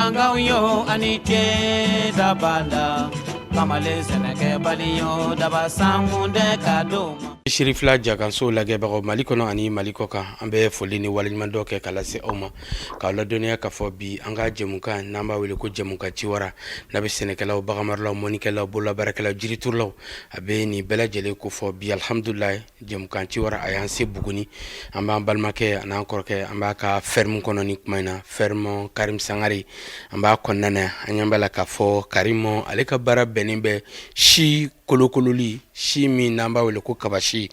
Katangaw yo ani ce dabala kamalen sɛnɛkɛbali yo daba sankun tɛ ka d'o ma. Sirifila jakanso lajɛbagaw Mali kɔnɔ ani Mali kɔ kan, an bɛ foli ni waleɲumandɔn kɛ ka lase aw ma, k'aw ladɔnniya k'a fɔ bi an ka jɛmukan n'an b'a wele ko jɛmukan ciwara, n'a bɛ sɛnɛkɛlaw, baganmaralaw, mɔnikɛlaw, bololabaarakɛlaw, jiriturulaw, a bɛ nin bɛɛ lajɛlen kofɔ. Bi alihamudulilayi, jɛmukan ciwara a y'an se Buguni. An b'an balimakɛ an'an kɔrɔkɛ, an b'a ka ferme kɔnɔ ni kuma in na, ferme Karim Sangare, an b'a kɔnɔna na. An ɲɛ b'a la k'a fɔ Karim ale ka baara bɛnnen bɛ si kolokololi, si min n'an b'a wele ko kabasi,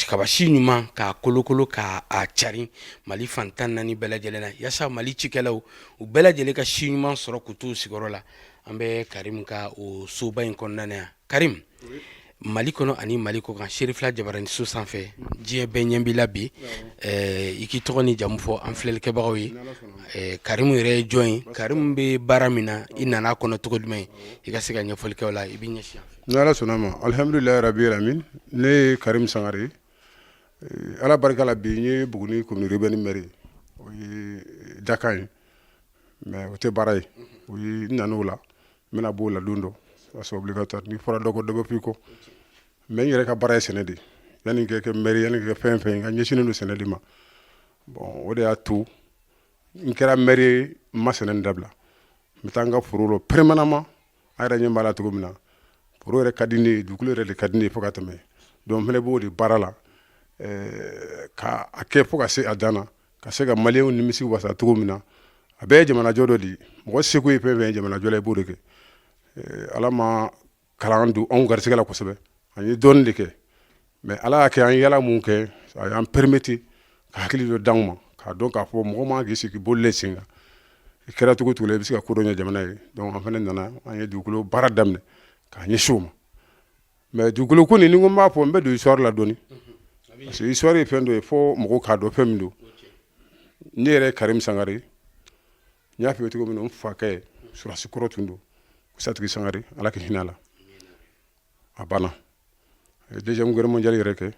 kabasi ɲuman k'a kolokolo k'a cari Mali fan 14 bɛɛ lajɛlen na, yaasa Mali cikɛlaw u bɛɛ lajɛlen ka si ɲuman sɔrɔ k'u t'u sigiyɔrɔ la. An bɛ Karim ka o soba in kɔnɔna na yan. Karim, Mali kɔnɔ ani Mali kɔ kan, Serifila Jabaraniso sanfɛ, diɲɛ bɛɛ ɲɛ b'i la bi. I k'i tɔgɔ ni jamu fɔ an filɛlikɛbagaw ye. Karim yɛrɛ ye jɔn ye? Karim bɛ baara min na, i nana a kɔnɔ cogo jumɛn? I ka se ka ɲɛfɔli kɛ o la, i b'i ɲɛsin. Ni Ala sɔnna ma, alihamdulilayi rabi alamin. Ne ye Karim Sangare ye. Ala barika la, bi n ye Buguni commune urbaine maire ye. O ye dakan ye, mais o tɛ baara ye. O ye n nan'o la, n bɛna b'o la don dɔ, parce que obligatoire, n'i fɔra dɔ kɔ, dɔ bɛ f'i kɔ. Mais n yɛrɛ ka baara ye sɛnɛ de ye. Yanni ka kɛ maire, yanni ka kɛ fɛn fɛn ye, n ka ɲɛsinnen don sɛnɛ de ma. Bon, o de y'a to n kɛra maire ye, n ma sɛnɛ nin dabila. N bɛ taa n ka foro la permanemment. A yɛrɛ ɲɛ b'a la cogo min na, foro yɛrɛ ka di ne ye, dugukolo yɛrɛ de ka di ne ye fo ka tɛmɛ. Donc n fana b'o de baara la ka a kɛ fo ka se a dan na, ka se ka maliyɛnw nimisi wasa cogo min na. A bɛɛ ye jamanajɔ dɔ de ye. Mɔgɔ seko ye fɛn fɛn ye jamanajɔ la, i b'o de kɛ. Ala ma kalan don anw garisigɛ la kosɛbɛ, an ye dɔɔnin de kɛ, mais Ala y'a kɛ an ye yala mun kɛ, a y'an permettre ka hakili dɔ d'anw ma, k'a dɔn k'a fɔ mɔgɔ man k'i sigi bololen sen kan. I kɛra cogo cogo la, i bɛ se ka ko dɔ ɲɛ jamana ye. Donc an fana nana, an ye dugukolo baara daminɛ k'a ɲɛsin o ma. Mais dugukolo ko nin, ni ko n b'a fɔ, n bɛ don histoire la dɔɔni, parce que histoire ye fɛn dɔ ye fo mɔgɔw k'a dɔn fɛn min don. Ne yɛrɛ ye Karim Sangare, n y'a f'i ye cogo min na, n fakɛ surasi kɔrɔ tun don, Satigi Sangare, Ala ka hinɛ a la, a banna. A ye deuxième guerre mondiale yɛrɛ kɛ.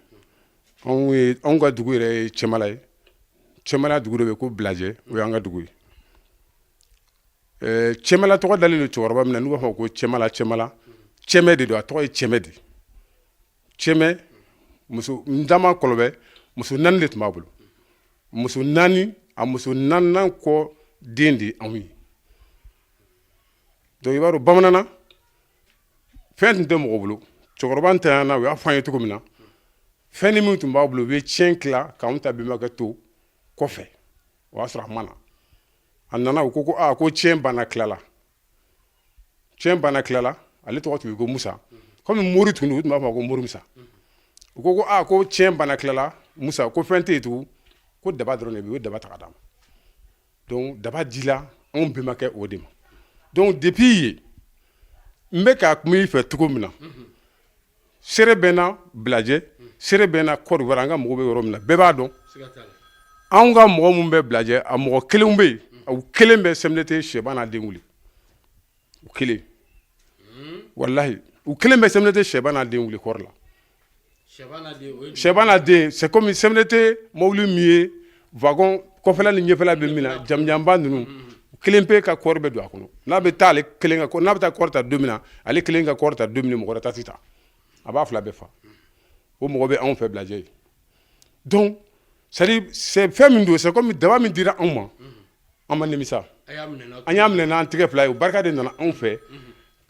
Anw ye, anw ka dugu yɛrɛ ye Cɛmala ye. Cɛmala dugu dɔ bɛ ko Bilajɛ, o y'an ka dugu ye. Cɛmala tɔgɔ dalen don cɛkɔrɔba min na, n'u b'a fɔ ko Cɛmala, Cɛmala, Cɛmɛ de don, a tɔgɔ ye Cɛmɛ de. Cɛmɛ muso Ndama Kɔlɔbɛ, muso naani de tun b'a bolo, muso naani. A muso naaninan kɔ den de ye anw ye. Donc i b'a dɔn, bamanan na fɛn tun tɛ mɔgɔ bolo. Cɛkɔrɔba ntanyana, u y'a fɔ an ye cogo min na, fɛn ni min tun b'a bolo, u bɛ tiɲɛ tila k'anw ta bɛnbakɛ to kɔfɛ. O y'a sɔrɔ a ma na. A nana, u ko ko aa, ko tiɲɛ banna tilala, tiɲɛ banna tilala. Ale tɔgɔ tun ye ko Musa. Komi mori tun don, u tun b'a fɔ ko Mori Musa. U ko ko aa, ko tiɲɛ banna tilala Musa, ko fɛn tɛ yen tugun, ko daba dɔrɔn de bɛ yen. U ye daba ta ka d'a ma. Donc daba dila anw bɛnbakɛ o de ma. Donc depuis yen, n bɛ ka kuma i fɛ cogo min na, seere bɛ na Bilajɛ, seere bɛ na Côte d'Ivoire, an ka mɔgɔw bɛ yɔrɔ min na, bɛɛ b'a dɔn. Anw ka mɔgɔ min bɛ Bilajɛ, a mɔgɔ kelen bɛ yen, u kelen bɛ CMDT Sɛba n'a den wuli, u kelen, walahi, u kelen bɛ CMDT Sɛba n'a den wuli kɔrɔ la. Sɛba n'a den, c'est comme CMDT mobili min ye wagon kɔfɛla ni ɲɛfɛla bɛ min na, jamujanba ninnu, kelen pe ka kɔɔri bɛ don a kɔnɔ. N'a bɛ taa, ale kelen ka, n'a bɛ taa kɔɔri ta don min na, ale kelen ka kɔɔri ta don min, mɔgɔ wɛrɛ ta tɛ ta, a b'a fila bɛɛ fa. O mɔgɔ bɛ anw fɛ Bilajɛ ye. Donc c'est à dire, c'est fɛn min don, c'est comme daba min dira anw ma, an ma nimisa, an y'a minɛ n'an tɛgɛ fila ye. O barika de nana anw fɛ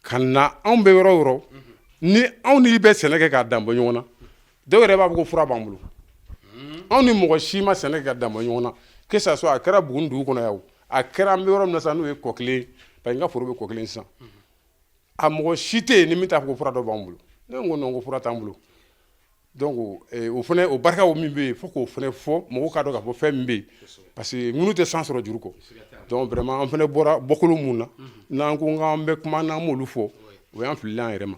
ka na. Anw bɛ yɔrɔ o yɔrɔ, ni anw ni bɛ sɛnɛ kɛ k'a dan bɔ ɲɔgɔn na, dɔw yɛrɛ b'a fɔ ko fura b'an bolo. Anw ni mɔgɔ si ma sɛnɛ kɛ ka dan bɔ ɲɔgɔn na, que ça soit a kɛra Buguni dugu kɔnɔ yan o, a kɛra an bɛ yɔrɔ min na sisan, n'o ye Kɔkelen, parce que n ka foro bɛ Kɔkelen sisan, a mɔgɔ si tɛ yen ni min t'a fɔ ko fura dɔ b'an bolo. Ne ko non, ko fura t'an bolo. Donc o fana, o barika min bɛ yen, fo k'o fana fɔ mɔgɔw k'a dɔn k'a fɔ fɛn min bɛ yen, parce que minnu tɛ san sɔrɔ juru kɔ. Donc vraiment, an fana bɔra bɔkolo mun na, n'an ko k'an bɛ kuma n'an m'olu fɔ, o y'an fililen an yɛrɛ ma.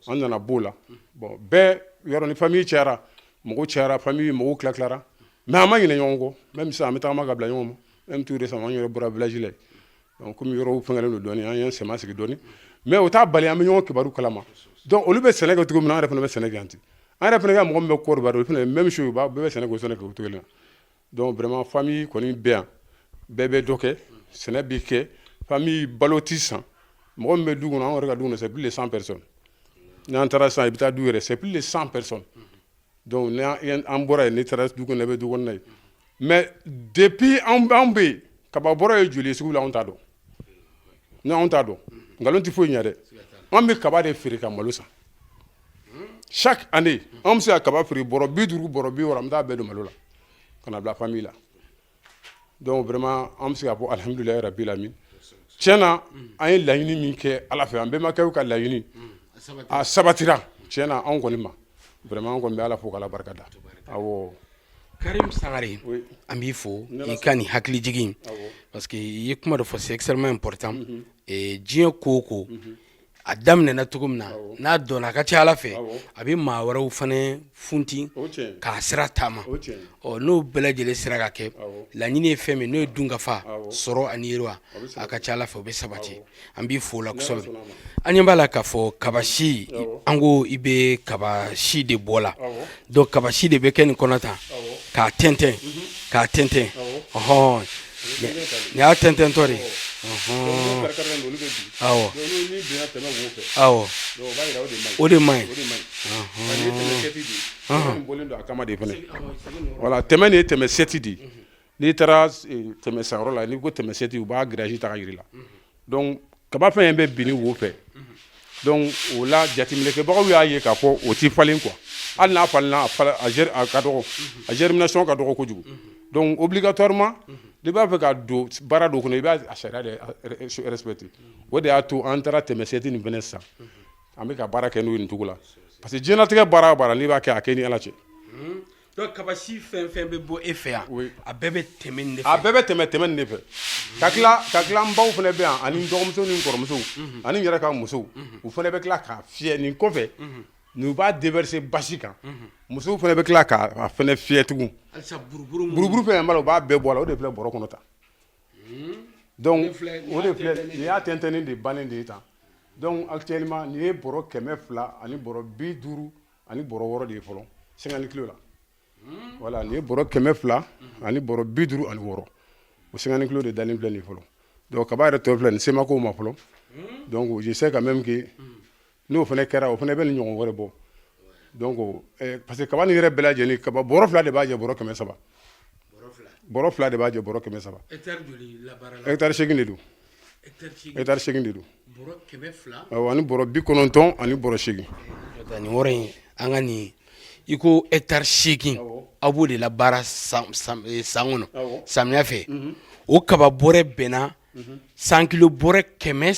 An nana b'o la. Bon, bɛɛ yɔrɔ ni famille cayara, mɔgɔw cayara, famille mɔgɔw tila tilara, mais an ma ɲinɛ ɲɔgɔn kɔ. Même sisan, an bɛ tagama ka bila ɲɔgɔn ma. Même tout récemment, an yɛrɛ bɔra village la. Donc komi yɔrɔw fɛngɛlen don dɔɔni, an y'an sɛma sigi dɔɔni, mais o t'a bali an bɛ ɲɔgɔn kibaru kalama. Donc olu bɛ sɛnɛ kɛ cogo min na, an yɛrɛ fana bɛ sɛnɛ kɛ yan ten. An yɛrɛ fana ka mɔgɔ min bɛ Côte d'Ivoire, olu fana même chose, bɛɛ bɛ sɛnɛ kɛ o sɛnɛ kɛ o cogo la. Donc vraiment, famille kɔni bɛ yan, bɛɛ bɛ dɔ kɛ, sɛnɛ bɛ kɛ. Famille balo ti san. Mɔgɔ min bɛ du kɔnɔ, an yɛrɛ ka du kɔnɔ, c'est plus de 100 personnes. N'an taara sisan, i bɛ taa du yɛrɛ, c'est plus de 100 personnes. Donc ni an bɔra yen, n'i taara du kɔnɔ, i bɛ du kɔnɔna ye. Mais depuis an bɛ yen, kaba bɔrɔ ye joli ye sugu la, anw t'a dɔn. Ni anw t'a dɔn, nkalon tɛ foyi ɲɛ dɛ. An bɛ kaba de feere ka malo san. Chaque année, an bɛ se ka kaba feere bɔrɔ 50, bɔrɔ 60, an bɛ taa bɛɛ don malo la ka na bila famille la. Donc vraiment, an bɛ se k'a fɔ alhamdulilayi rabil alamin. Tiɲɛ na, an ye laɲini min kɛ Ala fɛ, an bɛnbakɛw ka laɲini, a sabatira tiɲɛ na anw kɔni ma. Vraiment, an kɔni bɛ Ala fo k'Ala barika da, awɔ. Karim Sangare, an b'i fo i ka nin hakili jigin, parce que i ye kuma dɔ fɔ, c'est extrêmement important. Diɲɛ ko o ko a daminɛna cogo min na, n'a dɔnna, a ka ca Ala fɛ, a bɛ maa wɛrɛw fana funti k'a sira taama. Ɔ, n'o bɛɛ lajɛlen sera ka kɛ, laɲini ye fɛn min, n'o ye dunkafa sɔrɔ ani yiriwa, a ka ca Ala fɛ, o bɛ sabati. An b'i fo o la kosɛbɛ. An ɲɛ b'a la k'a fɔ kabasi, an ko i bɛ kabasi de bɔ la. Donc kabasi de bɛ kɛ nin kɔnɔ tan k'a tɛntɛn, k'a tɛntɛn. Ɔhɔn, nin y'a tɛntɛntɔ de ye. Awɔ, awɔ, o de man ɲi. Voilà, tɛmɛ nin ye tɛmɛ sɛti de ye. N'i taara tɛmɛ sanyɔrɔ la, n'i ko tɛmɛ sɛti, u b'a grillage ta ka yir'i la. Donc kaba fɛn bɛ bin ni wo fɛ. Donc o la, jateminɛkɛbagaw y'a ye k'a fɔ o ti falen quoi. Hali n'a falenna, a ka dɔgɔ, a germination ka dɔgɔ kojugu. Donc obligatoirement, n'i b'a fɛ ka don baara dɔ kɔnɔ, i b'a sariya de respecter. O de y'a to an taara tɛmɛ sɛti nin fɛnɛ san, an bɛ ka baara kɛ n'o ye nin cogo la, parce que diɲɛlatigɛ baara o baara, n'i b'a kɛ, a kɛ ni Ala cɛ. Donc kabasi fɛn fɛn bɛ bɔ e fɛ yan, a bɛɛ bɛ tɛmɛ nin de fɛ. A bɛɛ bɛ tɛmɛ nin de fɛ. Ka tila, n baw fana bɛ yan, ani n dɔgɔmuso ni n kɔrɔmuso, ani n yɛrɛ ka musow, u fana bɛ tila k'a fiyɛ nin kɔfɛ. N'u b'a déverser basi kan, musow fana bɛ tila k'a fana fiyɛ tugun. Halisa buruburu. Buruburu fɛn b'a la, u b'a bɛɛ bɔ a la. O de filɛ bɔrɔ kɔnɔ tan. Donc o de filɛ nin y'a tɛntɛnni de bannen de ye tan. Donc actuellement, nin ye bɔrɔ 200 ani bɔrɔ 50 ani bɔrɔ 6 de ye fɔlɔ, 50 kilo la. Voilà, nin ye bɔrɔ 200 ani bɔrɔ 56, o 50 kilo de dalen filɛ nin fɔlɔ. Donc kaba yɛrɛ tɔ filɛ nin semakow ma fɔlɔ. Donc je sais quand même que n'o fana kɛra, o fana bɛ nin ɲɔgɔn wɛrɛ bɔ. Donc parce que kaba nin yɛrɛ bɛɛ lajɛlen, kaba bɔrɔ 2 de b'a jɛ bɔrɔ 300. Bɔrɔ 2 de b'a jɛ bɔrɔ 300. Hectare 8 de don, hectare 8 de don. Awɔ, ani bɔrɔ 90 ani bɔrɔ 8. Nin yɔrɔ in, an ka nin, i ko hectare 8, aw b'o de la baara san kɔnɔ samiya fɛ. O kaba bɔrɛ bɛnna 100 kilo bɔrɛ kɛmɛ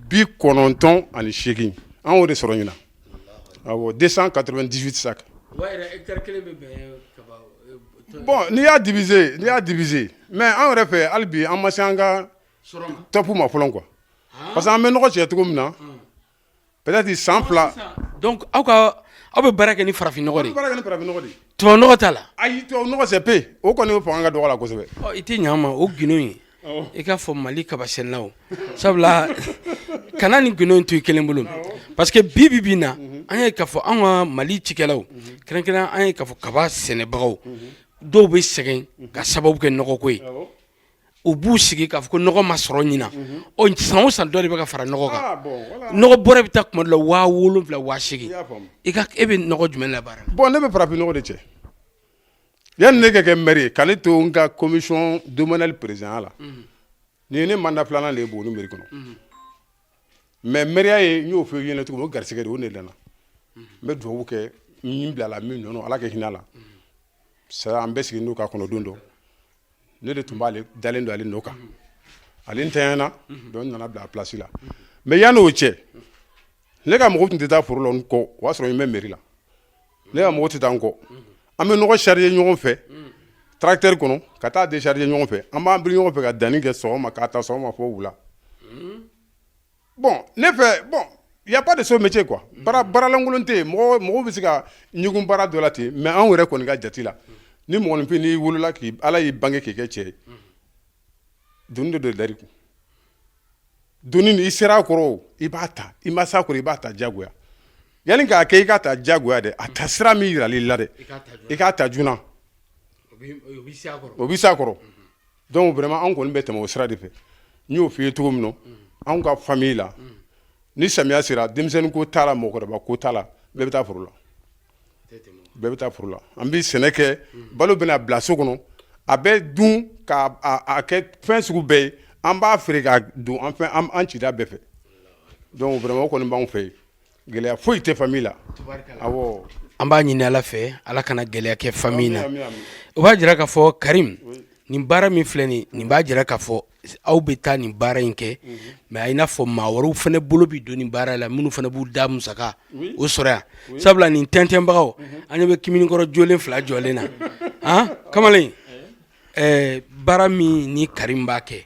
298, an y'o de sɔrɔ ɲinan. Awɔ, 298 sacs. Bon, n'i y'a diviser, mais an yɛrɛ fɛ, hali bi an ma se an ka top ma fɔlɔ quoi, parce que an bɛ nɔgɔ cɛ cogo min na, peut-être san 2. Donc aw ka, aw bɛ baara kɛ ni farafin nɔgɔ de ye? Baara kɛ ni farafin nɔgɔ de ye. Tubabu nɔgɔ t'a la? Ayi, tubabu nɔgɔ c'est peu, o kɔni o fanga ka dɔgɔ la kosɛbɛ. Ɔ, i tɛ ɲɛ an ma o gindo in, i k'a fɔ Mali kabasɛnɛlaw, sabula kana nin gindo in to i kelen bolo, parce que bi bi bi na, an ye k'a fɔ an ka Mali cikɛlaw, kɛrɛnkɛrɛn an ye k'a fɔ kaba sɛnɛbagaw dɔw bɛ sɛgɛn ka sababu kɛ nɔgɔko ye. U b'u sigi k'a fɔ ko nɔgɔ ma sɔrɔ ɲinan. Ɔ, san o san dɔ de bɛ ka fara nɔgɔ kan. Nɔgɔ bɔrɛ bɛ taa tuma dɔ la 7000, 8000. I ka, e bɛ nɔgɔ jumɛn la baara la? Bon, ne bɛ farafin nɔgɔ de cɛ. Yanni ne ka kɛ maire ye, ka ne to n ka commission domaniale président la, nin ye ne mandat filanan de ye Buguni mairie kɔnɔ. Mais maire ye, n y'o fɔ i ɲɛna cogo min, o garisɛgɛ de o de nana. N bɛ dugawu kɛ min bilala min nɔ, Ala ka hinɛ a la. Saya an bɛɛ sigi n'o ka kɔnɔ don dɔ, ne de tun b'ale dalen don ale nɔ kan, ale ntanyana, donc n nana bila a place la. Mais yanni o cɛ, ne ka mɔgɔw tun tɛ taa foro la n kɔ. O y'a sɔrɔ n bɛ mairie la, ne ka mɔgɔw tɛ taa n kɔ. An bɛ nɔgɔ charger ɲɔgɔn fɛ tracteur kɔnɔ ka taa décharger ɲɔgɔn fɛ. An b'an biri ɲɔgɔn fɛ ka danni kɛ sɔgɔma, k'a ta sɔgɔma fo wula. Bon, ne fɛ, bon, y a pas de sot métier quoi. Baara baaralankolon tɛ yen. Mɔgɔ mɔgɔw bɛ se ka ɲugun baara dɔ la ten, mais anw yɛrɛ kɔni ka jate la, ni mɔgɔninfin n'i wolola k'i Ala y'i bange k'i kɛ cɛ ye, doni de dar'i kun. Doni i sera a kɔrɔ o, i b'a ta, i ma s'a kɔrɔ, i b'a ta diyagoya. Yanni k'a kɛ, i k'a ta diyagoya dɛ, a ta sira min yiral'i la dɛ, i k'a ta joona, o b'i s'a kɔrɔ. Donc vraiment, anw kɔni bɛ tɛmɛ o sira de fɛ. N y'o f'i ye cogo min na, anw ka famille la, ni samiya sera, denmisɛnnin ko t'a la, mɔgɔkɔrɔba ko t'a la, bɛɛ bɛ taa foro la, bɛɛ bɛ taa foro la. An bɛ sɛnɛ kɛ, balo bɛna bila so kɔnɔ, a bɛ dun ka a kɛ fɛn sugu bɛɛ ye, an b'a feere ka don an fɛn an cida bɛɛ fɛ. Donc vraiment, o kɔni b'anw fɛ yen, gɛlɛya foyi tɛ famille la, awɔ. An b'a ɲini Ala fɛ, Ala kana gɛlɛya kɛ famille na. O b'a jira k'a fɔ, Karim, nin baara min filɛ nin, nin b'a jira k'a fɔ aw bɛ taa nin baara in kɛ, mais a i n'a fɔ maa wɛrɛw fana bolo bɛ don nin baara la, minnu fana b'u da musaka o sɔrɔ yan, sabula nin tɛntɛnbagaw, an ɲɛ bɛ kiminikɔrɔ jolen fila jɔlen na. Han, kamalen, baara min ni Karim b'a kɛ,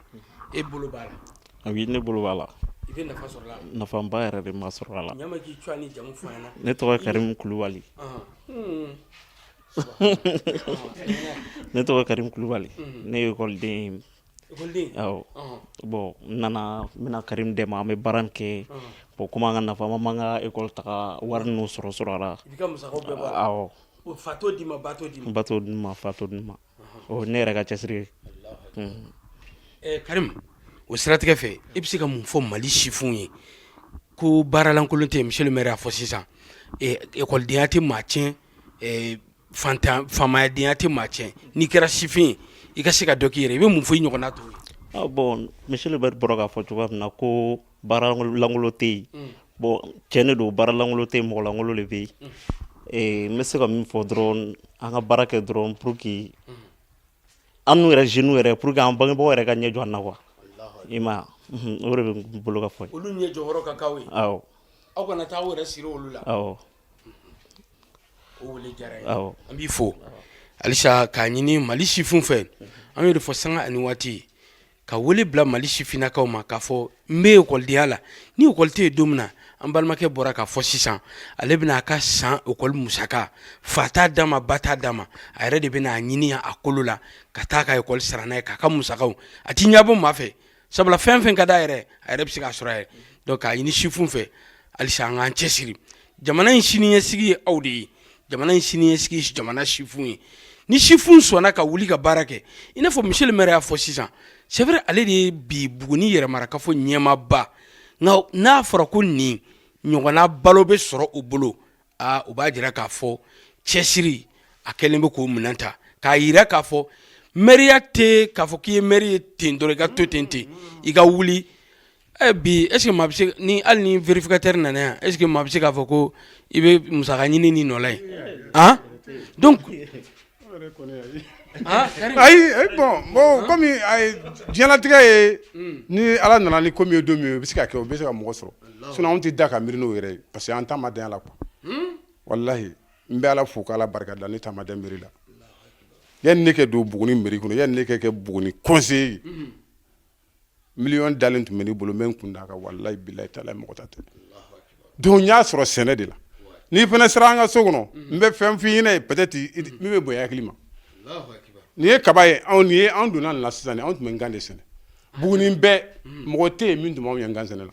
e bolo b'a la? Oui, ne bolo b'a la. I bɛ nafa sɔrɔ a la? Nafaba yɛrɛ de ma sɔrɔ a la. Ɲama k'i tɔgɔ ni jamu fɔ an ɲɛna. Ne tɔgɔ ye Karim Kulubali. Ne tɔgɔ Karim Kulubali, ne ye ekɔliden ye. Ekɔliden? Awɔ. Bon, n nana, n bɛna Karim dɛmɛ, an bɛ baara min kɛ. Bon, komi an ka nafa, an b'an ka ekɔli taga wari ninnu sɔrɔ a la. I b'i ka musakaw bɛɛ bɔ a la? Awɔ. Fa t'o d'i ma, ba t'o d'i ma? Ba t'o di n ma, fa t'o di n ma. O ne yɛrɛ ka cɛsiri ye. Karim, o siratigɛ fɛ, e bɛ se ka mun fɔ Mali sifinw ye ko baaralankolon tɛ yen? Monsieur le maire y'a fɔ sisan, ekɔlidenya tɛ maa tiɲɛ, fantan faamayadenya tɛ maa tiɲɛ. N'i kɛra sifin ye, i ka se ka dɔ k'i yɛrɛ, i bɛ mun fɔ i ɲɔgɔnna tɔw ye? Ah bon, monsieur le maire bɔra k'a fɔ cogoya min na ko baara lankolon tɛ yen. Bon, tiɲɛ de don, baara lankolon tɛ yen, mɔgɔ lankolon de bɛ yen. N bɛ se ka min fɔ dɔrɔn, an ka baara kɛ dɔrɔn pour que an n'u yɛrɛ, jeunes yɛrɛ, pour que an bangebagaw yɛrɛ ka ɲɛ jɔ an na quoi. I ma ye, o de bɛ n bolo ka fɔ. Olu ɲɛ jɔyɔrɔ ka k'aw ye. Awɔ. Aw kana taa aw yɛrɛ siri olu la. Awɔ. O wele diyara n ye. Awɔ. An b'i fo halisa k'a ɲini Mali sifinw fɛ. An y'o de fɔ sanga ani waati, ka wele bila Mali sifinnakaw ma k'a fɔ n bɛ ekɔlidenya la, ni ekɔli tɛ yen don min na, an balimakɛ bɔra k'a fɔ sisan, ale bɛna a ka san ekɔli musaka, fa t'a d'a ma, ba t'a d'a ma, a yɛrɛ de bɛna a ɲini a kolo la ka taa a ka ekɔli sara n'a ye, k'a ka musakaw, a ti ɲɛbɔ maa fɛ, sabula fɛn fɛn ka d'a yɛrɛ, a yɛrɛ bɛ se k'a sɔrɔ a yɛrɛ. Donc k'a ɲini sifinw fɛ halisa, an k'an cɛsiri. Jamana in siniɲɛsigi ye aw de ye, jamana in siniɲɛsigi ye jamana sifinw ye. Ni sifinw sɔnna ka wuli ka baara kɛ, i n'a fɔ monsieur le maire y'a fɔ sisan, c'est vrai, ale de ye bi Buguni yɛrɛmarakafo ɲɛmaaba, nka n'a fɔra ko nin ɲɔgɔnna balo bɛ sɔrɔ u bolo, aa, o b'a jira k'a fɔ cɛsiri a kɛlen bɛ k'o minɛn ta, k'a yira k'a fɔ mɛriya tɛ k'a fɔ k'i ye mɛri ye ten dɔrɔn, i ka to ten ten, i ka wuli. Bi, est ce que maa bɛ se ni hali ni vérificateur nana yan, est ce que maa bɛ se k'a fɔ ko i bɛ musaka ɲini ni nɔ la yen? Han, donc Ayi, bon, komi ayi, diɲɛlatigɛ ye, ni Ala nana ni ko min ye don min, o bɛ se ka kɛ, o bɛ se ka mɔgɔ sɔrɔ. Sinon anw tɛ da ka miiri n'o yɛrɛ ye, parce que an ta ma dan la quoi. Walahi, n bɛ Ala fo k'Ala barika da, ne ta ma da miiri la. Yanni ne kɛ don Buguni mairie kɔnɔ, yanni ne kɛ kɛ Buguni conseiller ye, miliyɔn dalen tun bɛ ne bolo, n bɛ n kun d'a kan, walahi bilahi taala, mɔgɔ ta tɛ. Donc n y'a sɔrɔ sɛnɛ de la. N'i fana sera an ka so kɔnɔ, n bɛ fɛn f'i ɲɛna ye, peut-être min bɛ bonya hakili ma. Nin ye kaba ye, anw nin ye, anw donna nin la sisan, anw tun bɛ nkan de sɛnɛ. Buguni bɛɛ, mɔgɔ tɛ yen min tun b'anw ye nkan sɛnɛ la.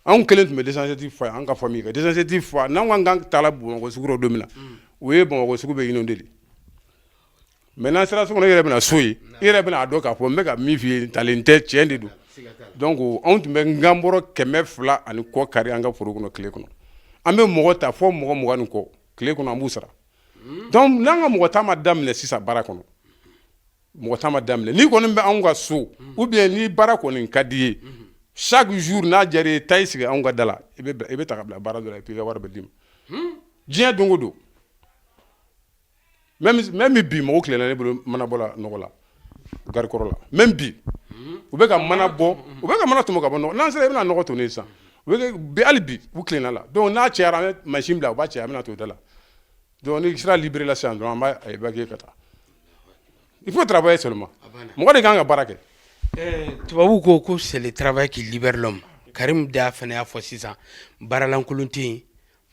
Anw kelen tun bɛ 207 fa, an ka famille ka 207 fa. N'anw ka nkan taara Bamakɔ sugu rɔ don min na, o ye Bamakɔ sugu bɛ inondé de. Mais n'an sera so kɔnɔ, i yɛrɛ bɛna so ye, i yɛrɛ bɛna a dɔn k'a fɔ n bɛ ka min f'i ye, ntalen tɛ, tiɲɛ de don. Donc anw tun bɛ nkan bɔrɔ 200 ani kɔ kari an ka foro kɔnɔ tile kɔnɔ. An bɛ mɔgɔ ta fɔ mɔgɔ 20 ni kɔ tile kɔnɔ, an b'u sara. Donc n'an ka mɔgɔ ta ma daminɛ sisan baara kɔnɔ, mɔgɔ ta ma daminɛ, n'i kɔni bɛ anw ka so, ou bien ni baara kɔni ka di ye, chaque jour n'a diyara i ye, taa i sigi anw ka da la, i bɛ ta ka bila baara dɔ la, et puis i ka wari bɛ d'i ma diɲɛ don o don. Même bi, mɔgɔw tilenna ne bolo mana bɔ la nɔgɔ la garikɔrɔ la. Même bi, u bɛ ka mana bɔ, u bɛ ka mana tɔmɔ ka bɔ nɔgɔ. N'an sera, i bɛna nɔgɔ to ne sisan. U bɛ bi, hali bi u tilenna la. Donc n'a cayara, an bɛ machine bila, u b'a cɛ, an bɛna to da la. Donc ni sira libéré la sisan dɔrɔn, an b'a évacuer ka taa. Il faut travailler seulement, mɔgɔ de kan ka baara kɛ. Tubabuw ko ko c'est le travail qui libère l'homme. Karim da fana y'a fɔ sisan, baaralankolon tɛ yen,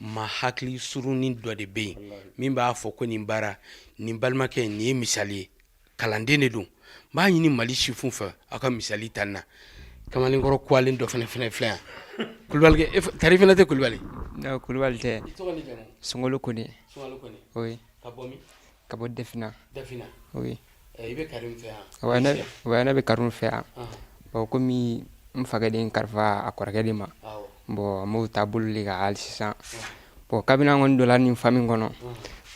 ma hakili surunin dɔ de bɛ yen min b'a fɔ ko nin baara nin. Balimakɛ, nin ye misali ye, kalanden de don. N b'a ɲini Mali sifin fɛ, aw ka misali ta na. Kamalenkɔrɔ kuwalen dɔ fana filɛ yan, Kulubali. Tari fana tɛ Kulubali? Non, Kulubali tɛ. I tɔgɔ ni jamu? Sunkalo Kone. Sunkalo Kone. Oui. Ka bɔ min? Ka bɔ Dafina. Dafina. Oui. I bɛ Karim fɛ yan? Ouais, ne, ouais, ne bɛ Karim fɛ yan. Bon, komi n fakɛ de n kalifa a kɔrɔkɛ de ma, bon, an b'o taabolo de kan hali sisan. Bon, kabini an kɔni donna nin famille kɔnɔ,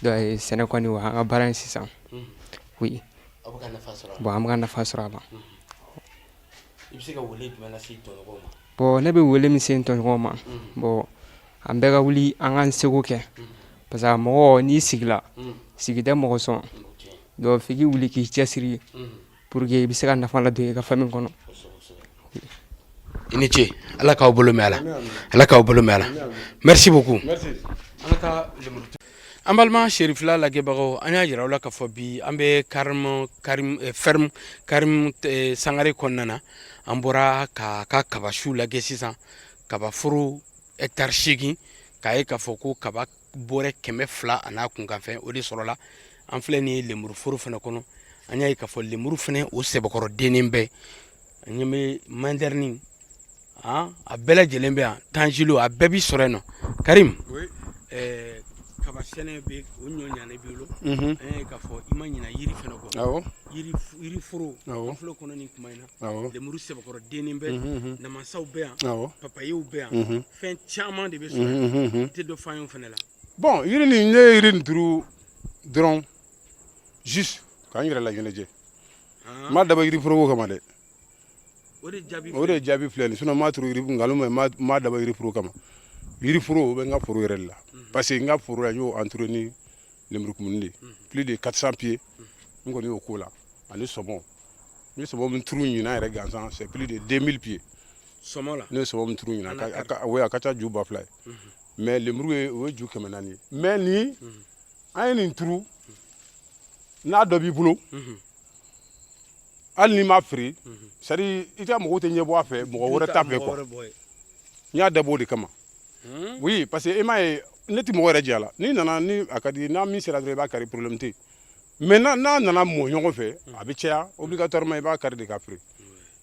donc sɛnɛ kɔni o y'an ka baara ye sisan, oui. Bon, an bɛ ka nafa sɔrɔ a la. I bɛ se ka wele jumɛn lase i tɔɲɔgɔnw ma? Bon, ne bɛ wele min se n tɔɲɔgɔnw ma, bon, an bɛɛ ka wuli, an k'an seko kɛ, parce que mɔgɔ n'i sigila, sigi tɛ mɔgɔ sɔn. Donc f'i k'i wuli k'i cɛsiri pour que i bɛ se ka nafa ladon i ka famille kɔnɔ. I ni ce, Ala k'aw bolo mɛn a la, Ala k'aw bolo mɛn a la. Merci beaucoup. An ka taa lemuru. An balima Serifila lajɛbagaw, an y'a jira aw la k'a fɔ bi an bɛ Karim Karim ferme Karim Sangare kɔnɔna na. An bɔra k'a ka kabasiw lajɛ sisan, kabaforo hectare 8, k'a ye k'a fɔ ko kaba bɔrɛ 200 a n'a kunkanfɛn o de sɔrɔla. An filɛ nin ye lemuruforo fana kɔnɔ. An y'a ye k'a fɔ lemuru fana o sɛbɛkɔrɔ dennen bɛɛ. An ɲɛ bɛ mandarine, a bɛɛ lajɛlen bɛ yan, tangelo, a bɛɛ bi sɔrɔ yen nɔ. Karim, kaba sɛnɛ bɛ o ɲɔ ɲanen b'i bolo. An y'a ye k'a fɔ i ma ɲina yiri fana kɔ. Yiri foro an filɛ kɔnɔ nin kuma in na. Lemuru sɛbɛkɔrɔ dennen bɛ, namasaw bɛ yan, papayew bɛ yan, fɛn caman de bɛ sɔrɔ yan. I tɛ dɔ f'an ye o fana la? Bon, yiri nin, ne ye yiri nin turu dɔrɔn juste k'an yɛrɛ laɲɛnajɛ. N m'a dabɔ yiri foroko kama dɛ. O de jaabi. O de jaabi filɛ nin. Sinon n m'a turu yiri, nkalon ma, n m'a dabɔ yiri foro kama. Yiri foro, o bɛ n ka foro yɛrɛ de la, parce que n ka foro la, n y'o entouré ni lemurukumuni de, plus de 400 pieds. N kɔni y'o k'o la, ani sɔmɔ. N ye sɔmɔ min turu ɲinan yɛrɛ gansan, c'est plus de 2000 pieds. Sɔmɔ la? Ne ye sɔmɔ min turu ɲinan, oui, a ka ca ju 2000 ye. Mais lemuru ye, o ye ju 400 ye. Mais ni an ye nin turu, n'a dɔ b'i bolo, hali n'i m'a feere, c'est à dire i ka mɔgɔw tɛ ɲɛbɔ a fɛ mɔgɔ wɛrɛ t'a fɛ quoi. N y'a dabɔ o de kama, oui, parce que e m'a ye, ne tɛ mɔgɔ yɛrɛ jɛ a la. N'i nana ni a ka di, n'a min sera dɔrɔn, i b'a kari, problème tɛ yen. Mais n'a nana mɔ ɲɔgɔn fɛ, a bɛ caya, obligatoirement i b'a kari de k'a feere.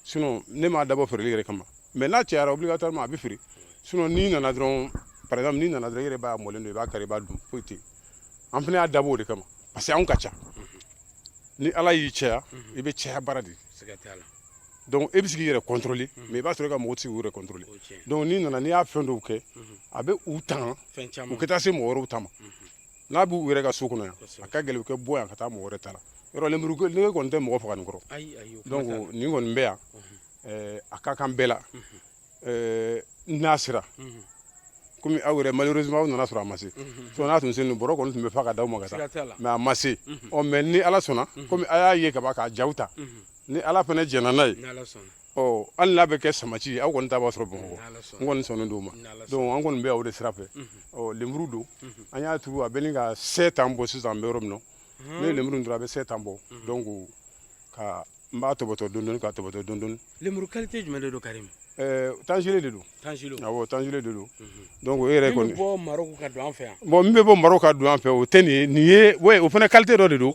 Sinon ne m'a dabɔ feereli yɛrɛ kama, mais n'a cayara, obligatoirement a bɛ feere. Sinon n'i nana dɔrɔn, par exemple n'i nana dɔrɔn, i yɛrɛ b'a mɔlen don, i b'a kari, i b'a dun, foyi tɛ yen. An fana y'a dabɔ o de kama, parce que anw ka ca. Ni Ala y'i caya, i bɛ caya baara de. Donc e bɛ se k'i yɛrɛ contrôler, mais i b'a sɔrɔ e ka mɔgɔw tɛ se k'u yɛrɛ contrôler. Donc n'i nana, n'i y'a fɛn dɔw kɛ, a bɛ u tanga u ka taa se mɔgɔ wɛrɛw ta ma. N'a b'u yɛrɛ ka so kɔnɔ yan, a ka gɛlɛn u kɛ bɔ yan ka taa mɔgɔ wɛrɛ ta la. Yɔrɔ lemuru ne kɔni tɛ mɔgɔ faga nin kɔrɔ. Donc nin kɔni bɛ yan, a ka kan bɛɛ la. N'a sera komi aw yɛrɛ, malheureusement aw nana sɔrɔ a ma se. Sinon n'a tun se, nin bɔrɔ kɔni tun bɛ fa ka d'aw ma ka taa, mais a ma se. Ɔ, mais ni Ala sɔnna, komi a y'a ye ka ban k'a jaw ta, ni Ala fana jɛnna n'a ye, ɔ, hali n'a bɛ kɛ samaci ye, aw kɔni ta b'a sɔrɔ Bamakɔ. N kɔni sɔnnen don o ma. Donc an kɔni bɛ yan o de sira fɛ. Ɔ, lemuru don, an y'a turu, a bɛ ni ka 7 ans bɔ sisan. An bɛ yɔrɔ min na, ne ye lemuru in turu, a bɛ 7 ans bɔ. Donc ka n b'a tɔbɔtɔ dɔɔni dɔɔni, k'a tɔbɔtɔ dɔɔni dɔɔni. Lemuru qualité jumɛn de don, Karim? Tangelo de don. Tangelo. Awɔ, tangelo de don. Donc o yɛrɛ kɔni min bɛ bɔ Maroc ka don an fɛ yan. Bon, min bɛ bɔ Maroc ka don an fɛ, o tɛ nin ye. Nin ye, ouais, o fana qualité dɔ de don,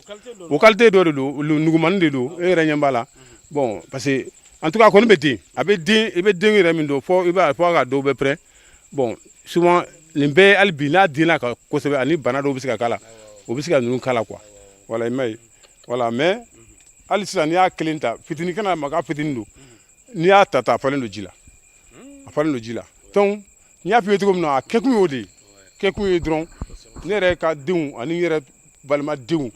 o qualité dɔ de don, nugumani de don. E yɛrɛ ɲɛ b'a la. Bon, parce que en tout cas a kɔni bɛ den, a bɛ den, i bɛ den yɛrɛ min dɔn, fɔ i b'a fɔ ka dɔw bɛ prêt. Bon, souvent nin bɛɛ, hali bi n'a denna ka kosɛbɛ, ani bana dɔw bɛ se ka k'a la, o bɛ se ka ninnu k'a la quoi. Voilà, i m'a ye, voilà. Mais hali sisan, n'i y'a kelen ta fitinin, kana maga, fitinin don. N'i y'a ta ta, a falen don ji la, a falen don ji la. Donc n y'a f'i ye cogo min na, a kɛkun y'o de ye. Kɛkun ye dɔrɔn ne yɛrɛ ka denw, ani n yɛrɛ balimadenw,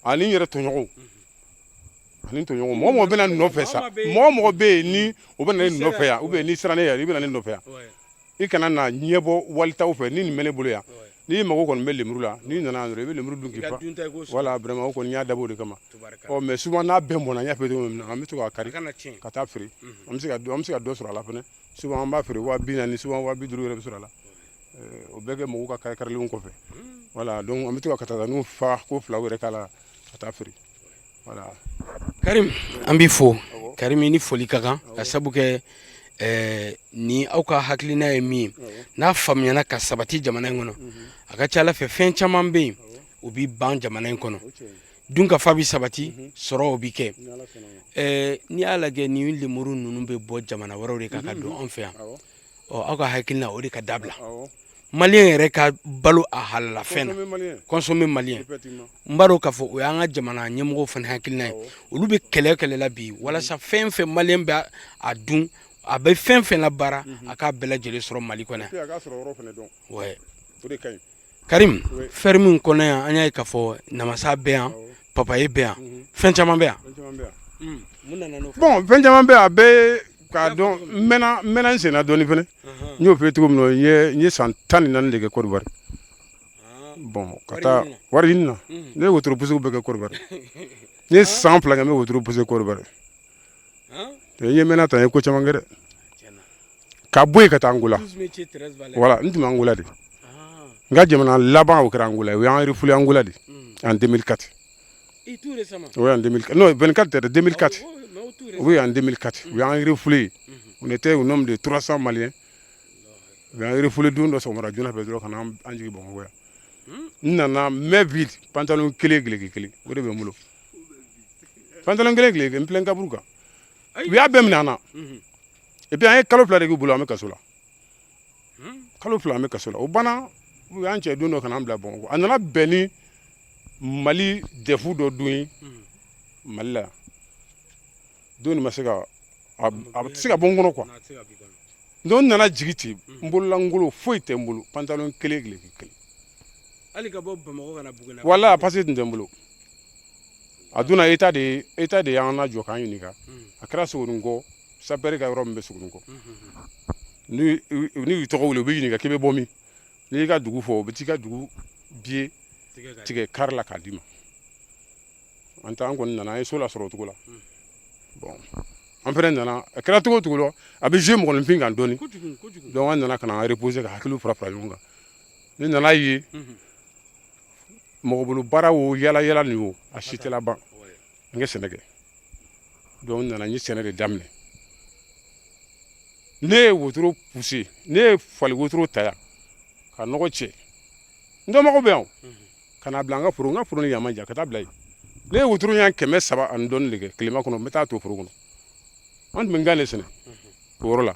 ani n yɛrɛ tɔɲɔgɔnw, ani tɔɲɔgɔnw, mɔgɔ mɔgɔ bɛ na nɔfɛ sa, mɔgɔ mɔgɔ bɛ yen ni o bɛ na ne nɔfɛ yan, ou bien n'i sera ne yɛrɛ, i bɛ na ne nɔfɛ yan, i kana na ɲɛbɔ walitaw fɛ. Ni nin bɛ ne bolo yan, n'i mago kɔni bɛ lemuru la, n'i nana yan dɔrɔn, i bɛ lemuru dun k'i fa. Voilà, vraiment, o kɔni n y'a dabɔ o de kama. Ɔ, mais souvent n'a bɛɛ mɔnna, n y'a fɔ cogo min na, an bɛ to k'a kari ka taa feere. An bɛ se ka dɔ sɔrɔ a la fɛnɛ. Souvent an b'a feere 40 000, souvent 50 000 yɛrɛ bɛ sɔrɔ a la. O bɛɛ kɛ mɔgɔw ka kari karilenw kɔfɛ. Voilà, donc an bɛ to ka katataninw fa ko filaw yɛrɛ k'a la ka taa feere. Voilà. Karim, an b'i fo. Karim, i ni foli ka kan ka sabu kɛ ni aw ka hakilina ye min ye, n'a faamuyana ka sabati jamana in kɔnɔ, a ka ca ala fɛ fɛn caman bɛ yen, o bi ban jamana in kɔnɔ. Dunkafa bi sabati, sɔrɔ o bi kɛ. N'i y'a lajɛ, ni lemuru ninnu bɛ bɔ jamana wɛrɛw de kan ka don an fɛ yan. Ɔ, aw ka hakilina o de ka dabila. Malien yɛrɛ ka balo a halalafɛn na, consommer malien. N b'a dɔn k'a fɔ o y'an ka jamana ɲɛmɔgɔw fana hakilina ye. Olu bɛ kɛlɛ kɛlɛ la bi walasa fɛn fɛn Malien bɛ a dun, a bɛ fɛn fɛn labaara, a k'a bɛɛ lajɛlen sɔrɔ Mali kɔnɔ yan. Ouais, Karim, ferme min kɔnɔ yan, an y'a ye k'a fɔ namasa bɛ yan, papaye bɛ yan, fɛn caman bɛ yan. Mun nana n'o? Bon, fɛn caman bɛ yan, a bɛɛ k'a dɔn n mɛnna, n mɛnna n senna dɔɔni fɛnɛ. N y'o f'i ye cogo min na, n ye san 14 de kɛ Côte d'Ivoire. Bon, ka taa wari ɲini na, ne ye wotoro pousse bɛɛ kɛ Côte d'Ivoire. N ye san 2 kɛ, n bɛ wotoro pousse Côte d'Ivoire. N ye mɛnna tan, n ye ko caman kɛ dɛ. Ka bɔ yen ka taa Angola, voilà, n tun bɛ Angola de. N ka jamana laban, o kɛra Angola ye. O y'an refoulé Angola de en 2004. Oui, en 2004. Non, 24 tɛ dɛ, 2004. Oui, en 2004. U y'an refoulé. On était au nombre de 300 Maliens. U y'an refoulé don dɔ sɔgɔmada joona fɛ dɔrɔn ka na an jigin Bamakɔ yan. N nana main vide, pantalon kelen, gileki kelen, o de bɛ n bolo. Pantalon kelen, gileki, n filɛ n kaburu kan. U y'a bɛɛ minɛ an na. Et puis an ye kalo 2 de k'u bolo, an bɛ kaso la. Kalo 2 an bɛ kaso la. O banna, u y'an cɛ don dɔ ka n'an bila Bamakɔ. A nana bɛn ni Mali DEF dɔ don ye Mali la yan. Don nin ma se ka a tɛ se ka bɔ n kɔnɔ quoi. Donc n nana jigin ten, n bololankolon, foyi tɛ n bolo, pantalon kelen, gileki kelen. Hali ka bɔ Bamakɔ ka na Buguni? Wala, passe tun tɛ n bolo. A donna état de y'an lajɔ k'an ɲininka. A kɛra Sogonikɔ, sapeur ka yɔrɔ min bɛ Sogonikɔ. Ni y'u tɔgɔ wele, u bɛ ɲininka k'i bɛ bɔ min. N'i y'i ka dugu fɔ, u bɛ t'i ka dugu billet tigɛ car la k'a d'i ma. An ta an kɔni nana, an ye so lasɔrɔ o cogo la. Bon, an fɛnɛ nana, a kɛra cogo o cogo la, a bɛ jouer mɔgɔninfin kan dɔɔni. Donc an nana ka na an reposer, ka hakiliw fara fara ɲɔgɔn kan. Ne nana ye mɔgɔ bolo baara o, yala yala nin o, a si tɛ laban. N kɛ sɛnɛ kɛ. Donc n nana, n ye sɛnɛ de daminɛ. Ne ye wotoro pousser, ne ye fali wotoro ta yan ka nɔgɔ cɛ, n dɔnbagaw bɛ yan, ka na bila n ka foro. N ka foro ni yan man jan, ka taa bila yen. Ne ye wotoro ɲɛ 300 ani dɔɔni de kɛ tilema kɔnɔ, n bɛ taa to foro kɔnɔ. An tun bɛ nkan de sɛnɛ o yɔrɔ la.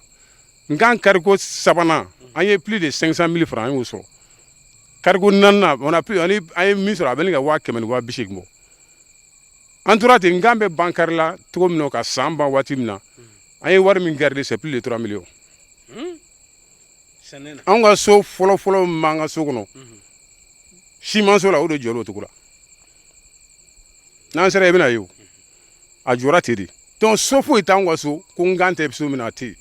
Nkan kariko sabanan, an ye plus de 500 mille francs, an y'o sɔrɔ. Kariko naaninan, on a plus, an ye min sɔrɔ, a bɛ ne ka 100 000 ni 80 000 bɔ. An tora ten, nkan bɛ ban kari la cogo min na, ka san ban waati min na, an ye wari min garder, c'est plus de 3 millions. Anw ka so fɔlɔ fɔlɔ min b'an ka so kɔnɔ, simanso la, o de jɔra o cogo la. N'an sera, i bɛna ye, o a jɔra ten de. Donc so foyi t'anw ka so ko nkan tɛ so min na, a tɛ yen.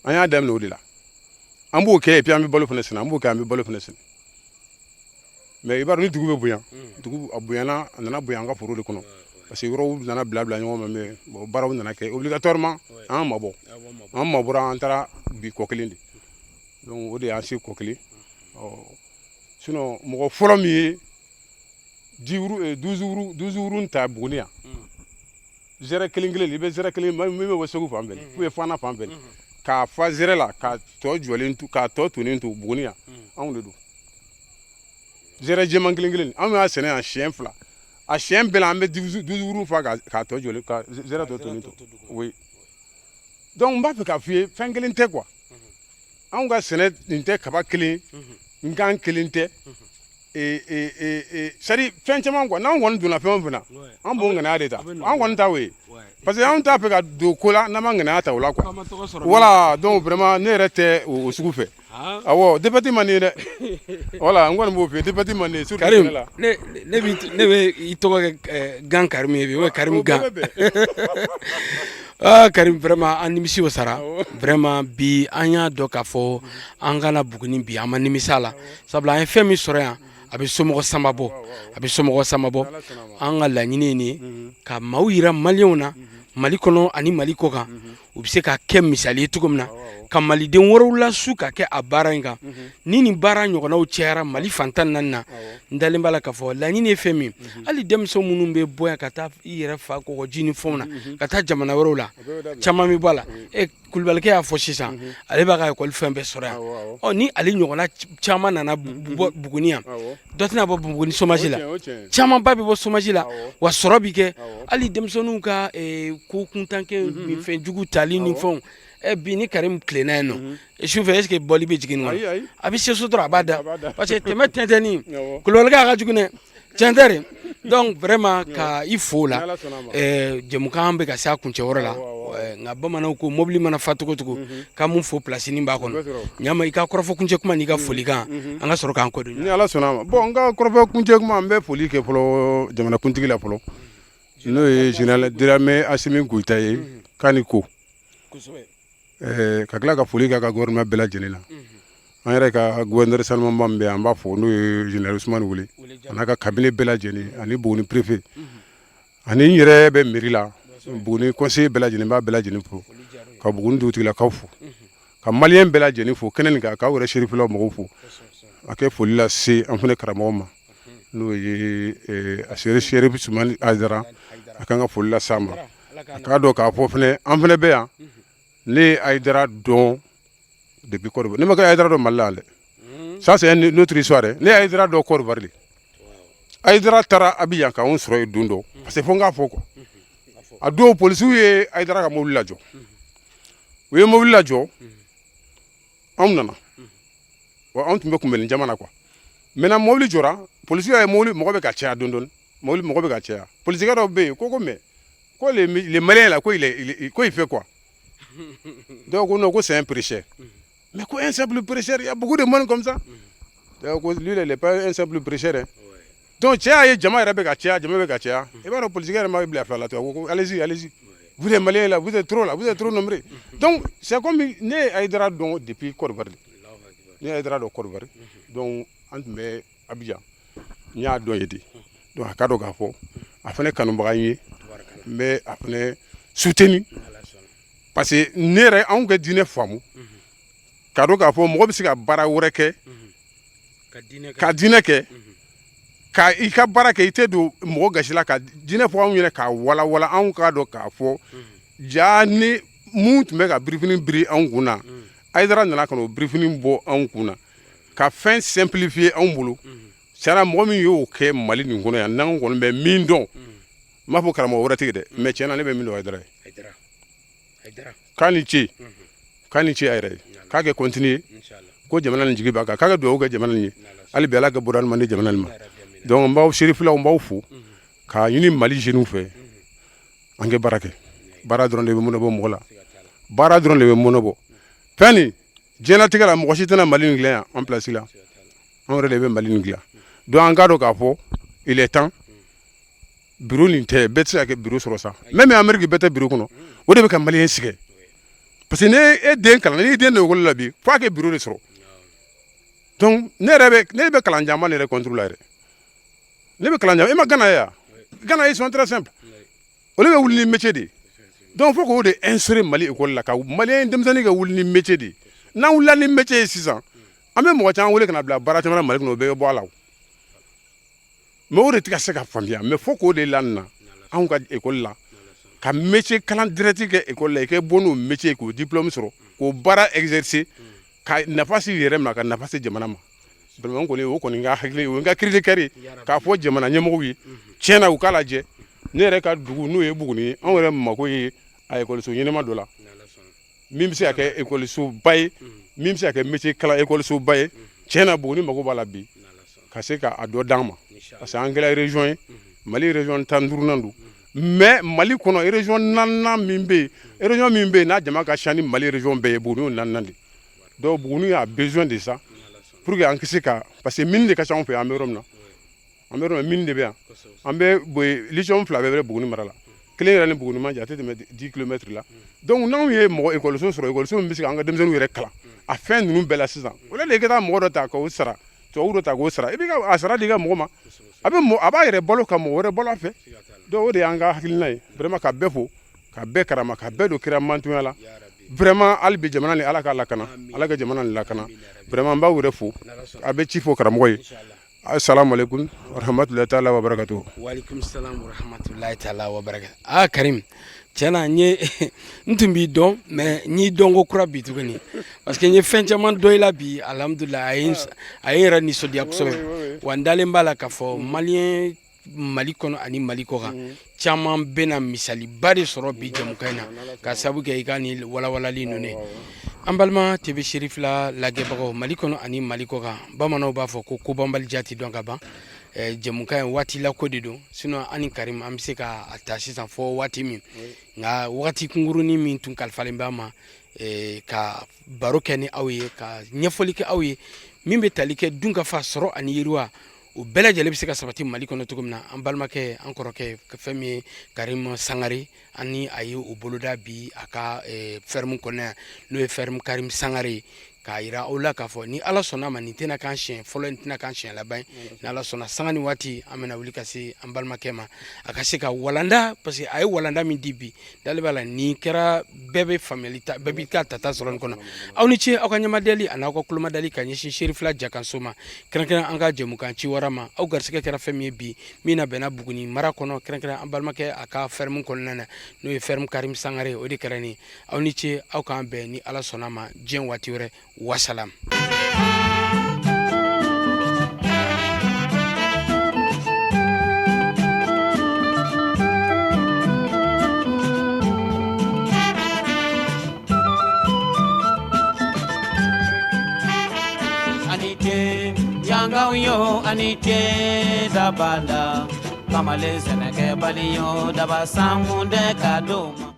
An y'a daminɛ o de la. An b'o kɛ, et puis an bɛ balo fana sɛnɛ. An b'o kɛ, an bɛ balo fana sɛnɛ. Mais i b'a dɔn, ni dugu bɛ bonya, dugu a bonyana, a nana bonya an ka foro de kɔnɔ, parce que yɔrɔw nana bila bila ɲɔgɔn ma. Mais bon, baaraw nana kɛ obligatoirement, an mabɔ, an mabɔra, an taara bi kɔ kelen de. Donc o de y'an se kɔ kelen. Ɔ sinon, mɔgɔ fɔlɔ min ye 10 wuru, 12 wuru, 12 wuru ta Buguni yan, zɛrɛ kelen kelen, i bɛ zɛrɛ kelen min bɛ bɔ Segu fan fɛ ou bien Fana fan fɛ, k'a fa zɛrɛ la, k'a tɔ jɔlen to, k'a tɔ tonnen to Buguni yan, anw de don. Zɛrɛ jɛman kelen kelen, anw y'a sɛnɛ yan siɲɛ 2. A siɲɛ bɛɛ la, an bɛ 12 wuru fa k'a tɔ jɔlen, ka zɛrɛ tɔ tonnen to. Oui, donc n b'a fɛ k'a f'i ye, fɛn kelen tɛ quoi. Anw ka sɛnɛ nin tɛ kaba kelen, nkan kelen tɛ, c'est à dire fɛn caman quoi. N'anw kɔni donna fɛn o fɛn na, an b'o ŋaniya de ta. An kɔni ta o ye, parce que anw t'a fɛ ka don ko la n'an ma ŋaniya ta o la quoi. Voilà, donc vraiment, ne yɛrɛ tɛ o sugu fɛ. Awɔ, défaite man di ye dɛ. Voilà, n kɔni b'o f'i ye, défaite man di ye, surtout Karim sɛnɛ la. Ne bɛ i tɔgɔ kɛ Gan Karim ye bi, o ye Karim Gan. Ah Karim, vraiment an nimisi wasara. Vraiment bi, an y'a dɔn k'a fɔ an kana Buguni bi, an ma nimisa la, sabula an ye fɛn min sɔrɔ yan, a bɛ somɔgɔ sama bɔ, a bɛ somɔgɔ sama bɔ. An ka laɲini ye nin ye, ka maaw yira Maliyɛnw na Mali kɔnɔ ani Mali kɔ kan, u bɛ se ka kɛ misali ye cogo min na, ka maliden wɛrɛw lasu ka kɛ a baara in kan. Ni nin baara ɲɔgɔnnaw cayara Mali fan 14 na, n dalen b'a la k'a fɔ laɲini ye fɛn min, hali denmisɛn minnu bɛ bɔ yan ka taa i yɛrɛ fa kɔgɔji ni fɛnw na ka taa jamana wɛrɛw la, caman bɛ bɔ a la. E Kulubalikɛ y'a fɔ sisan, ale b'a ka ekɔli fɛn bɛɛ sɔrɔ yan. Ɔ ni ale ɲɔgɔnna caman nana bɔ Buguni yan, dɔ tɛna bɔ Buguni chômage la, camanba bɛ bɔ chômage la, wa sɔrɔ bi kɛ. Hali denmisɛnninw ka ko kuntankɛ, fɛn jugu tali ni fɛnw. Ɛ, bi ni Karim tilenna yen nɔ sufɛ, est ce que bɔli bɛ jigin nin kɔnɔ? A bɛ se so dɔrɔn, a b'a da, parce que tɛmɛ tɛntɛnni kulubalikɛ a ka jugu dɛ, tiɲɛ tɛ de. Donc vraiment, ka i fo la. Jɛmukan bɛ ka se a kuncɛyɔrɔ la, nka bamananw ko mobili mana fa cogo cogo, k'an mun fo pilasinin b'a kɔnɔ. Ɲama, i ka kɔrɔfɔ kuncɛ kuma n'i ka folikan, an ka sɔrɔ k'an kɔ don. Ni Ala sɔnna a ma. Bon, n ka kɔrɔfɔ kuncɛ kuma, n bɛ foli kɛ fɔlɔ jamanakuntigi la fɔlɔ, n'o ye général Dramé Assimi Goïta ye, k'a ni ko, ka tila ka foli kɛ a ka gouvernement bɛɛ lajɛlen na. An yɛrɛ ka gouverneur sanumanba min bɛ yan, an b'a fɔ, n'o ye général Ousmane Wele, a n'a ka cabinet bɛɛ lajɛlen, ani Buguni préfet, ani n yɛrɛ bɛ mairie la, Buguni conseiller bɛɛ lajɛlen, b'a bɛɛ lajɛlen fo, ka Buguni dugutigilakaw fo, ka maliyɛn bɛɛ lajɛlen fo kɛnɛ nin kan, k'aw yɛrɛ serifilaw mɔgɔw fo. A kɛ foli lase an fana karamɔgɔ ma, n'o ye a Serifu Sumani Hayidara, a kan ka foli lase a ma. A k'a dɔn k'a fɔ fana, an fana bɛ yan. Ne ye Hayidara dɔn depuis Côte d'Ivoire. Ne ma kɛ Hayidara dɔn Mali la yan dɛ, ça c'est une autre histoire. Ne ye Hayidara dɔn Côte d'Ivoire de. Hayidara taara Abidjan k'anw sɔrɔ yen don dɔ, parce que fo n k'a fɔ quoi, a don polisiw ye Hayidara ka mobili lajɔ. U ye mobili lajɔ, anw nana wa, anw tun bɛ kunbɛnni jama na quoi. Maintenant, mobili jɔra, polisiw y'a ye mobili mɔgɔ bɛ ka caya dɔɔni dɔɔni, mobili mɔgɔ bɛ ka caya. Polisikɛ dɔw bɛ yen ko mais ko les Maliens là, ko il ko il fait quoi? Dɔw ko non, ko c'est un prêcheur. Mais ko un simple prêcheur, il y a beaucoup de monde comme ça. Dɔw ko lui, il n'est pas un simple prêcheur hein. Donc cɛ y'a ye jama yɛrɛ bɛ ka caya, jama bɛ ka caya. I b'a dɔn, polisikɛ yɛrɛ ma bila fila la tugun, ko allez-y, allez-y, vous les Maliens là, vous êtes trop là, vous êtes trop nombreux. Donc c'est comme ne ye Hayidara dɔn depuis Côte d'Ivoire de. Ne ye Hayidara dɔn Côte d'Ivoire, donc an tun bɛ Abidjan, n y'a dɔn yen de. Donc a ka dɔn k'a fɔ a fana kanubaga n ye, n bɛ a fana soutenir, parce que ne yɛrɛ, anw ka diinɛ faamu k'a dɔn k'a fɔ mɔgɔ bɛ se ka baara wɛrɛ kɛ ka diinɛ kɛ, ka i ka baara kɛ, i tɛ don mɔgɔ gasi la. Ka diinɛ fɔ anw ɲɛna, k'a walawala, anw k'a dɔn k'a fɔ ja ni mun tun bɛ ka birifini biri anw kun na, Hayidara nana ka n'o birifini bɔ anw kun na, ka fɛn simplifier anw bolo. Tiɲɛna, mɔgɔ min y'o kɛ Mali nin kɔnɔ yan, n'anw kɔni bɛ min dɔn, n m'a fɔ karamɔgɔ wɛrɛ tigi dɛ, mais tiɲɛna, ne bɛ min dɔn, Hayidara ye. K'a ni ce, k'a ni ce a yɛrɛ ye, k'a kɛ continuer ko jamana nin jigi b'a kan, k'a ka dugawu kɛ jamana nin ye hali bi, Ala ka bɔda ɲuman di jamana nin ma. Donc n b'aw serifilaw, n b'aw fo k'a ɲini Mali jeunes fɛ, an kɛ baara kɛ. Baara dɔrɔn de bɛ mɔnɛ bɔ mɔgɔ la, baara dɔrɔn de bɛ mɔnɛ bɔ fɛn nin diɲɛlatigɛ la. Mɔgɔ si tɛna Mali nin dilan yan en place la, anw yɛrɛ de bɛ Mali nin dilan. Donc an k'a dɔn k'a fɔ il est temps. Bureau nin tɛ, bɛɛ tɛ se ka kɛ bureau sɔrɔ sa. Même Amérique, bɛɛ tɛ bureau kɔnɔ. O de bɛ ka maliyɛn sɛgɛn, parce que ne e den kalan, n'i den don école la bi, f'a kɛ bureau de sɔrɔ. Donc ne yɛrɛ bɛ, ne bɛ kalan janba nin yɛrɛ contre la yɛrɛ. Ne bɛ kalan janba, e ma Gana ye yan? Gana, ils sont très simples, olu bɛ wuli ni métier de ye. Donc fo k'o de insérer Mali école la, ka maliyɛn denmisɛnnin ka wuli ni métier de ye. N'an wulila ni métier ye sisan, an bɛ mɔgɔ caman wele ka na bila baara caman na Mali kɔnɔ, o bɛɛ bɛ bɔ a la o. Mais o de tɛ ka se ka faamuya. Mais fo k'o de la na anw ka école la, ka métier kalan direct kɛ école la, i kɛ bɔ n'o métier, k'o diplôme sɔrɔ, k'o baara exercer, ka nafa se yɛrɛ ma, ka nafa se jamana ma. Vraiment kɔni, o kɔni ka hakili, o ye n ka cri de cœur ye k'a fɔ jamana ɲɛmɔgɔw ye. Tiɲɛ na, u k'a lajɛ, ne yɛrɛ ka dugu, n'o ye Buguni ye, anw yɛrɛ mako ye a ekɔliso ɲɛnama dɔ la, min bɛ se ka kɛ ekɔlisoba ye, min bɛ se ka kɛ métier kalan ekɔlisoba ye. Tiɲɛ na, Buguni mako b'a la bi, ka se ka a dɔ d'an ma, parce que an kɛra région ye, Mali région 15nan don, mais Mali kɔnɔ région naaninan min bɛ yen, région min bɛ yen n'a jama ka ca ni Mali région bɛɛ ye, Buguni y'o naaninan de. Donc Buguni a besoin de ça pour que an ka se ka, parce que mine de ka ca anw fɛ yan. An bɛ yɔrɔ min na, an bɛ yɔrɔ min na, mine de bɛ yan. An bɛ lithium fila bɛɛ bɛ Buguni mara la, kelen yɛrɛ ni Buguni man jan, a tɛ tɛmɛ 10 kilomètres la. Donc n'anw ye mɔgɔ ekɔliso sɔrɔ, ekɔliso min bɛ se k'an ka denmisɛnninw yɛrɛ kalan a fɛn ninnu bɛɛ la sisan, o de i ka taa mɔgɔ dɔ ta k'o sara, tubabu dɔ ta k'o sara, i b'i ka a sara di i ka mɔgɔ ma, a bɛ mɔgɔ, a b'a yɛrɛ balo ka mɔgɔ wɛrɛ balo a fɛ. Donc o de y'an ka hakilina ye. Vraiment, ka bɛɛ fo, ka bɛɛ karama, ka bɛɛ don kira mantonya la. Vraiment, hali bi jamana ni Ala k'a lakana, Ala ka jamana ni lakana. Vraiment, n b'aw yɛrɛ fo, a bɛ ci fɔ karamɔgɔ ye. Assalamu alaikum warahmatullahi taala wabarakatuh. Waalaikum salam warahmatullahi taala wabarakatuh. Ah Karim, tiɲɛna, n ye n tun b'i dɔn, mais n y'i dɔn ko kura bi tuguni, parce que n ye fɛn caman dɔn i la bi. Alhamdulilah, a ye n yɛrɛ nisɔndiya kosɛbɛ. Wa n dalen b'a la k'a fɔ maliyɛn Mali kɔnɔ ani Mali kɔkan, caman bɛna misaliba de sɔrɔ bi jɛmukan in na ka sabu kɛ i ka nin walawalali ninnu ye. An balima TV Serifila lajɛbagaw Mali kɔnɔ ani Mali kɔkan, bamananw b'a fɔ ko kobanbali jati dɔn ka ban. Jɛmukan in waati la ko de don, sinon an ni Karim an bɛ se ka a ta sisan fɔ waati min, nka wagati kunkurunin min tun kalifalen b'a ma ka baro kɛ ni aw ye, ka ɲɛfɔli kɛ aw ye min bɛ tali kɛ dunkafa sɔrɔ ani yiriwa, o bɛɛ lajɛlen bɛ se ka sabati Mali kɔnɔ cogo min na. An balimakɛ, an kɔrɔkɛ, fɛn min ye Karim Sangare, ani a ye o boloda bi a ka ferme kɔnɔ yan, n'o ye ferme Karim Sangare ye, k'a yira aw la k'a fɔ ni Ala sɔnna ma, nin tɛna k'an siɲɛ fɔlɔ, nin tɛna k'an siɲɛ laban ye. Ni Ala sɔnna, sanga ni waati an bɛna wuli ka se an balimakɛ ma, a ka se ka walanda, parce que a ye walanda min di bi, dalen b'a la nin kɛra bɛɛ bɛ faamuyali ta, bɛɛ b'i ka tata sɔrɔ nin kɔnɔ. Aw ni ce aw ka ɲɛmadali ani aw ka kulomadali ka ɲɛsin Serifila Jakanso ma, kɛrɛnkɛrɛn an ka jɛmukan Ciwara ma. Aw garisɛgɛ kɛra fɛn min ye bi, min na bɛnna Buguni mara kɔnɔ, kɛrɛnkɛrɛn an balimakɛ a ka ferme kɔnɔna na, n'o ye ferme Karim Sangare, o de kɛra nin. Aw ni ce, aw k'an bɛn ni Ala sɔnna ma diɲɛ waati wɛrɛ. Wasalam. Ani ce yangaw yo, ani ce dabala kamalen sɛnɛkɛbali yo, daba sankun tɛ ka d'o ma.